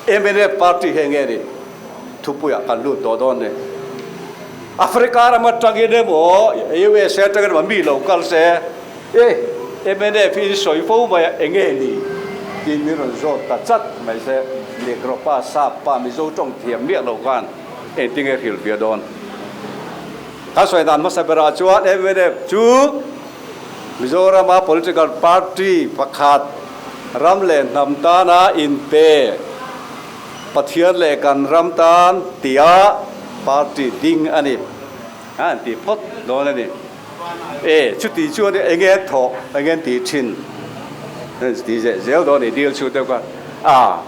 Mnf party hi enge ni? Thupuiah kan lut tawh dawn ni. Africa ram atangin emaw USA atangin emaw mi lo kal se, E, mnf hi in sawi fo mai a, enge ni? tiin min rawn zawt ta chat mai se, Negro pa, Sap pa, Mizo tawng thiam miah lo khan engtinge hrilhfiah dawn? Ka sawi dan hmasa berah chuan mnf chu Mizorama political party pakhat ram leh hnam tana inpe, Pathian leh kan ram tan tia party ding a ni a an tih phawt dawn a ni. E, chuti chuan enge an thawh, enge an tih thin tih zeh zel dawn a ni dil chhut deuh kha. A,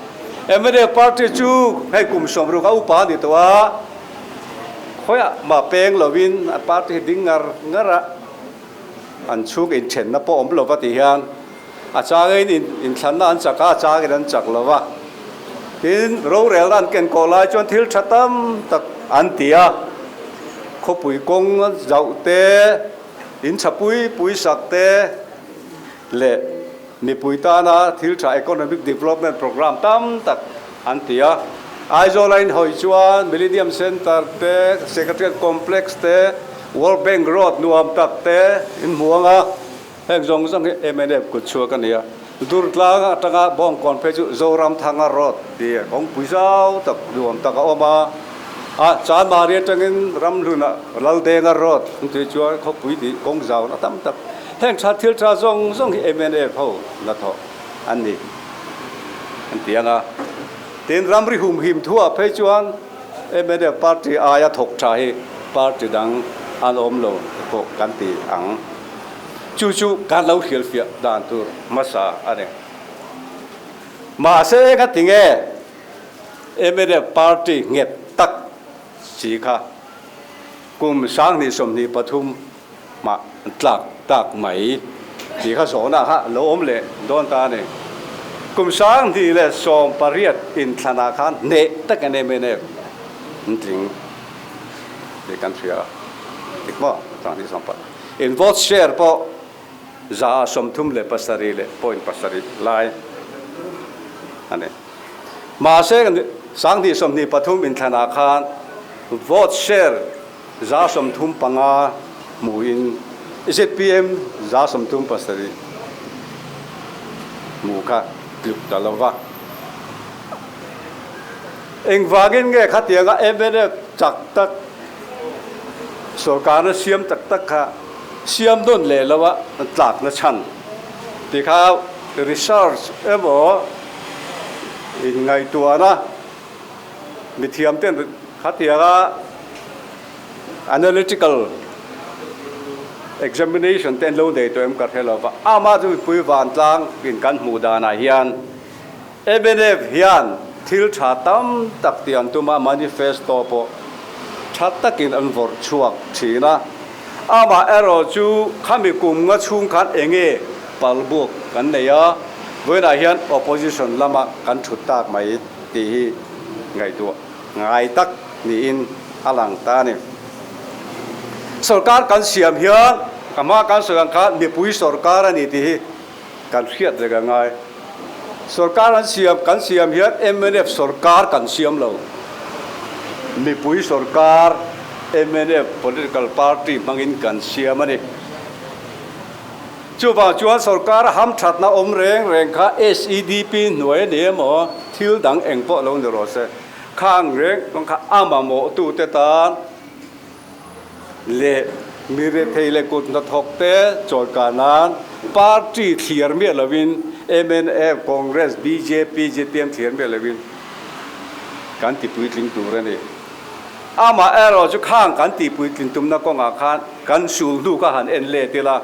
mnf party chu hei kum 60 a upa a ni tawh a, Khawiah mah peng lovin a party hi ding ngar ngar a, an chhung inthenna pawh awm lova ti hian a changin inthlanna an chak a, a changin an chak lo va. Tin, rorelna an ken kawh lai chuan thil tha tam tak an ti a, khawpui kawng zauh te, in tha pui pui sak te leh Mipui tana thil tha economic development programme tam tak an ti a. Aizawl-a inhawi chuan Millennium Centre te, Secretariat Complex te, World Bank Road nuam tak te in hmu ang a, heng zawng zawng hi mnf kut chhuak a ni a. Durtlang atanga Bawngkawn phei chu Zoramthanga Road tih kawngpui zau tak nuam tak a awm a, a Chanmari atangin Ramhlunah Laldenga Road an tih chuan khawpui tih kawng zauna tam tak. Heng tha thil tha zawng zawng hi mnf ho hnathawh an ni an ti ang a. Tin, ramri humhim thuah phei chuan mnf party aia thawk tha hi party dang an awm lo te pawh kan ti ang. Chu chu kan lo hrilhfiah dan tur hmasa a ni. Mahse ka ti nge mnf party nghet tak si kha kum 2023 mah tlak tak mai tih kha zawhna kha lo awm leh dawn ta a ni. Kum 2018 inthlanah khan hneh tak an mnf an tling tih kan hria a, dik maw? 2018 in vote share pawh 37.7 lai a ni. Mahse 2023 inthlanah khan vote share 35 hmuhin zpm 37 hmu kha tluk ta lo va. Engvangin nge khatianga mnf chak tak sorkarna siam tak tak kha siam nawn leh lo a tlakna chhan tih kha research emaw inngaihtuahna Mithiam ten khatianga analytical examination te an lo nei tawh em ka hre lo va, amah chu mipui vantlang in kan hmuh danah hian mnf hian thil tha tam tak tih an tum a, manifesto pawh tha takin an vawrh chhuak thin a, amah erawh chu khami kum nga chhung khan eng nge palbuak kan nei a, vawiinah hian opposition lama kan thut tak mai. Tih hi ngaihtuah ngai tak niin a lang ta a ni. Sorkar kan siam hian ka hma kan sawi ang khan mipui sorkar a ni tih hi kan hriat reng a ngai. Sorkar an siam kan siam hian mnf sorkar kan siam lo. Mipui sorkar mnf political party hmangin kan siam a ni. Chuvang chuan sorkar a hamthatna awm reng reng kha SEDP hnuai a ni emaw thil dang eng pawh lo ni rawh se, khang reng reng kha a mamawhtute tan leh mi rethei leh kut hnathawkte chawlkah nan party thliar miah lovin mnf, Congress, bjp, zpm thliar miah lovin kan ti puitling tur a ni. Amaherawh chu khang kan tih puitlin tumna kawngah khan kan sul hnu kha han en let ila,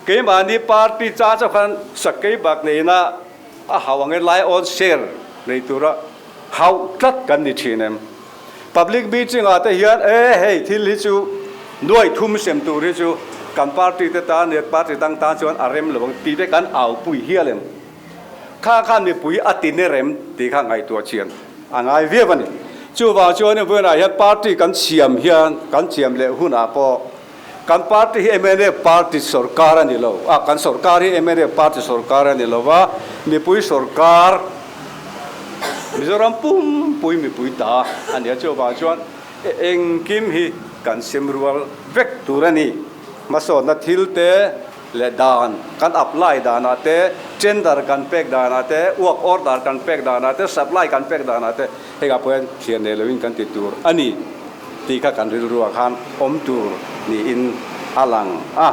keimahni party cha chauh khan sakei bak neihna a hauh angin lai awn share nei tura hauh tlat kan ni thin em? Public meeting ah te hian e hei thil hi chu nuai thum sem tur hi chu kan party te tan leh party dang tan chuan a rem lo ang tih te kan aupui hial em? Kha khan mipui a ti ne rem tih kha ngaihtuah chian a ngai viau a ni. Chuvang chuan vawiinah hian party kan siam hian kan siam leh hunah pawh kan party hi mnf party sorkar a ni lo a, kan sorkar hi mnf party sorkar a ni lo va, mipui sorkar Mizoram pumpui mipui ta a nia chuvang chuan engkim hi kan sem rual vek tur a ni. Hmasawnna thil te leh dan kan apply danah te, tender kan pek danah te, work order kan pek danah te, supply kan pek danah te hengah pawh hian thliar nei loin kan ti tur a ni tih kha kan rilruah khan awm tur niin a lang a.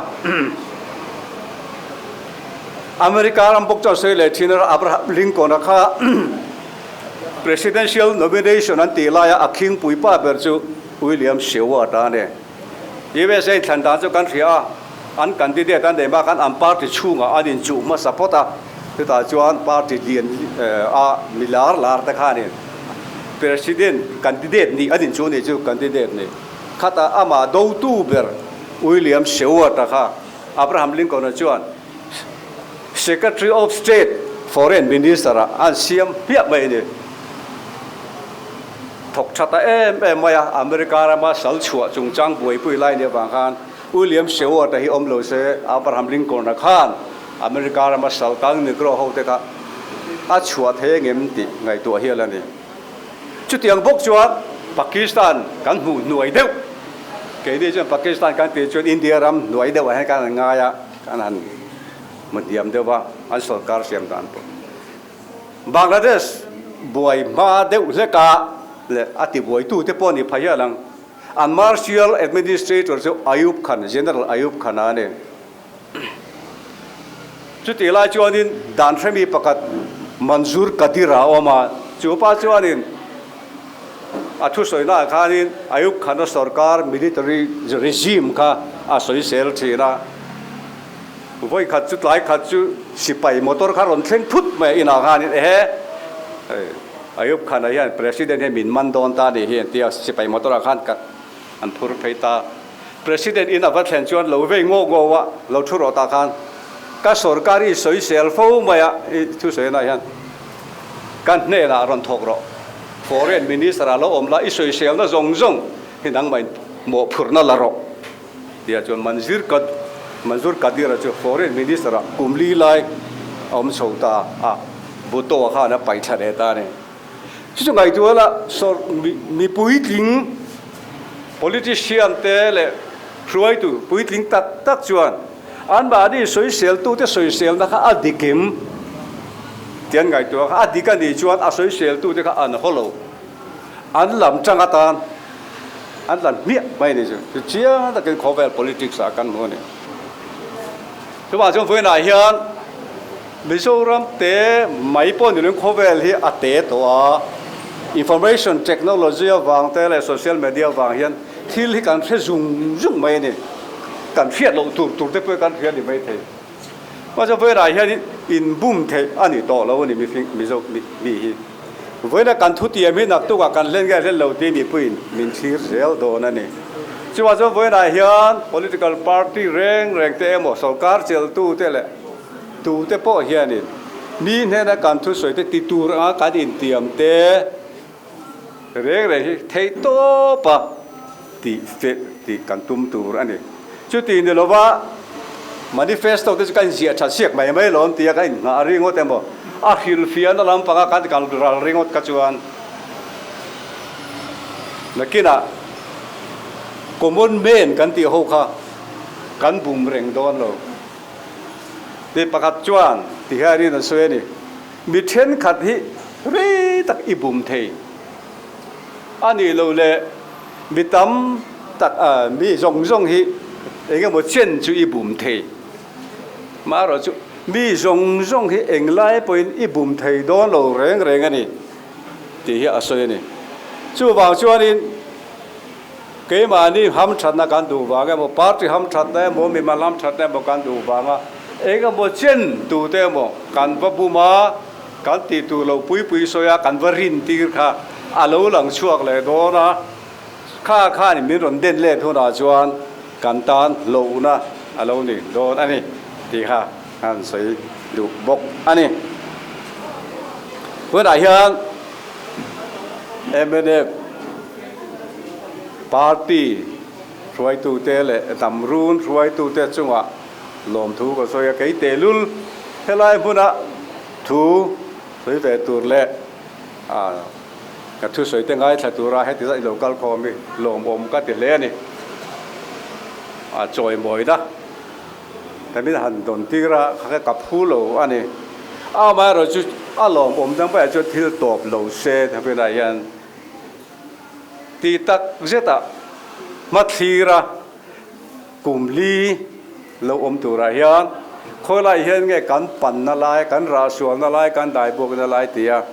America ram bawk chuan sawi leh thin a, Abraham Lincoln-a kha Presidential nomination an tih laia a khingpui pa ber chu William Seward a ni. USA thlan dan chu kan hria a, an candidate an nei bak an an party chhungah an inchuh hmasa phawt a, chutah chuan party lian a mi lar lar te khanin President candidate nih an inchuh nih chu candidate nih khatah amah dotu ber William Seward-a kha Abraham Lincoln-a chuan Secretary of State, Foreign Minister ah an siam hmiah mai a ni. Thawk tha ta em em mai a, America rama sal chhuah chungchang buaipui lai nih avang khan William Seward-a hi awm lo se Abraham Lincoln-a khan America rama sal kang Negro ho te kha a chhuah thei angem tih ngaihtuah hial a ni. Chutiang bawk chuan Pakistan kan hmuh hnuai deuh, keini chuan Pakistan kan tih chuan India ram hnuai deuh ah hian kan han ngai a, kan han hmu hniam deuh a, an sorkar siam dan pawh. Bangladesh buai hma deuh hlek a leh a ti buaitu te pawh ni pha hial ang. An martial administrator chu Ayub Khan, General Ayub Khan a ni. Chutih lai chuanin dan hremi pakhat Manzoor Kadir a awm a, chu pa chuanin a thusawinaah khanin Ayub Khan-a sorkar military regime kha a sawisel thin a. Vawi khat chu tlai khat chu sipai motor kha rawn thleng thut mai a inah khanin ehe Ayub Khan-a hian president hian min man dawn ta nih hi an ti a, sipai motor ah khan an phur phei ta. President in a va thlen chuan lo vei ngawk ngawk a, lo thu rawh tah khan ka sorkar i sawisel fo mai a, i thusawianah hian ka hnenah rawn thawk rawh. Foreign Minister ah lo awm la, i sawiselna zawng zawng hi nangmah in mawhphurhna la rawh tia chuan Manzir Kad Manzur Kadir-a chu Foreign Minister ah kum li lai a awm chho ta a, Bhutto-a khan a paihthla leh ta a ni. Chu chu ngaihtuah la, sawr mipuitling, politician te leh hruaitu puitling tak tak chuan anmahni sawiseltute sawiselna kha a dik em tih an ngaihtuah kha a dik a nih chuan a sawiseltute kha an haw lo, an lam tang atan an lan hmiah mai a ni chu. Chu chiang takin khawvel politics ah kan hmu a ni. Chuvang chuan vawiinah hian Mizoram te mai pawh ni loin khawvel hi a te tawh a, information technology avang te leh social media avang hian thil hi kan hre zung zung mai a ni. Kan hriat loh tur tur te pawh hi kan hria ni mai thei. Mahse vawiinah hian inbum theih a ni tawh lo a ni mihring Mizo mi hi. Vawiina kan thutiam hi naktukah kan hlen nge hlen lo tih mipuiin min thlir zel dawn a ni. Chuvang chuan vawiinah hian political party reng reng te emaw sorkar cheltu te leh tute pawh hianin mi hnena kan thusawi te ti tur anga kan intiam te reng reng hi theih tawpa tih feh tih kan tum tur a ni. Chuti ni lova manifesto te chu kan inziah that siak mai mai lawm tia kan inngah ringawt emaw a hrilhfiahna lampanga kan kal ral ringawt kha chuan nakinah common man kan tih ho kha kan bum reng dawn lo. Ti pakhat chuan ti hianin an sawi a ni, mi thenkhat hi rei tak i bum thei a nih loh leh mi tam tak mi zawng zawng hi eng emaw chen chu i bum thei. Marawh chu mi zawng zawng hi englai pawhin i bum thei dawn lo reng reng a ni tih hi a sawi a ni. Chuvang chuanin keimahni hamthatna kan duh vang emaw, party hamthatna emaw, mimal hamthatna emaw kan duh vanga eng emaw chen tute emaw kan va bum a, Kan tih tur lo pui pui sawi a, kan va rin tir kha a lo lang chhuak leh dawn a, kha khan min rawn den let hunah chuan kan tan hlauhna a lo ni dawn a ni tih kha an sawi duh bawk a ni. Tunah hian mnf party hruaitute leh hnam run hruaitute chungah Lawmthu ka sawi a, kei tehlul helai hmuna thu sawi ve tur leh Ka thusawi te ngaithla tura heti zat i lo kal khawm hi lawmawm ka ti hle a ni. A chawimawina ta min han dawn tir a, kha ka phu lo a ni. Amaherawhchu a lawmawm dang pawh chuan thil tawp lo se Thampinah hian ti tak zetah hmathlir a. Kum li lo awm turah hian khawilai hian nge kan panna lai, kan rahsualna lai, kan daibuakna lai tia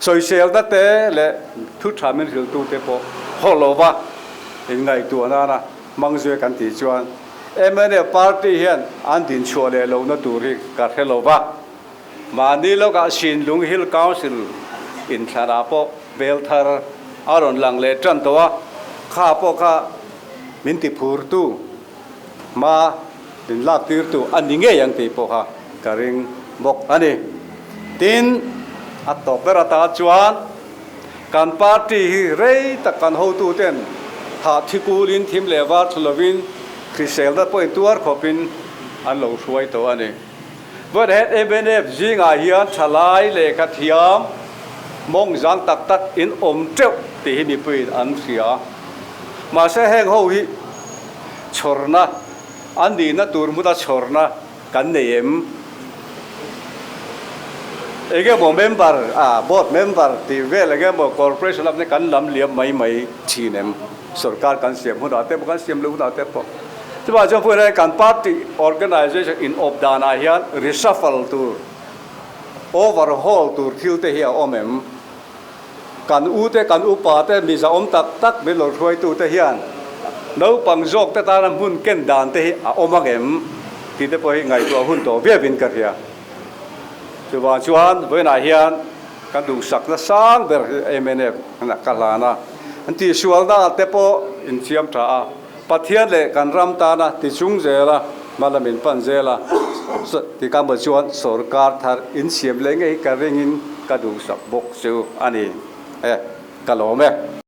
sawiselna te leh thu tha min hrilhtute pawh haw lova inngaihtuah nana hmang zui kan tih chuan mnf party hian an dinchhuah leh lohna tur hi ka hre lova. Mahni lawkah Sinlung Hill Council inthlanah pawh bel thar a rawn lang leh tan tawh a, kha pawh kha min ti phurtu, hma min lak tirtu a ni ngei ang tih pawh kha ka ring bawk a ni. Tin, a tawp ber ata chuan kan party hi rei tak kan hotuten thah thi kulin thim leh var thlu lovin hriselna pawhin tuar khawpin an lo hruai tawh a ni. Vawiin mnf zingah hian thalai lehkha thiam mawng zang tak tak in awm teuh tih hi mipuiin an hria. Mahse heng ho hi chhawrna, an nihna tur hmuna chhawrna kan nei em? Eng emaw member, ah board member tih vel eng emaw corporation lam te kan lam liam mai mai thin em? Sorkar kan siam hunah te pawh kan siam loh hunah te pawh. Chuvang chuan pawh hian kan party organisation in awp danah hian reshuffle tur, overhaul tur thil te hi a awm em? Kan u te, kan upa te, miza awm tak tak min lo hruaitu te hian naupang zawk te tana hmun ken dan te hi a awm ang em? Tih te pawh hi ngaihtuah hun tawh viauin ka hria. Chuvang chuan vawiinah hian kan duhsakna sang ber hi mnf ka hlan a, an tihsualna te pawh insiam tha a, Pathian leh kan ram tana ti chung zela hma lam in pan zel a, ti ka maw chuan sorkar thar insiam leh ngei ka ringin ka duhsak bawk chu a ni e, ka lawm e.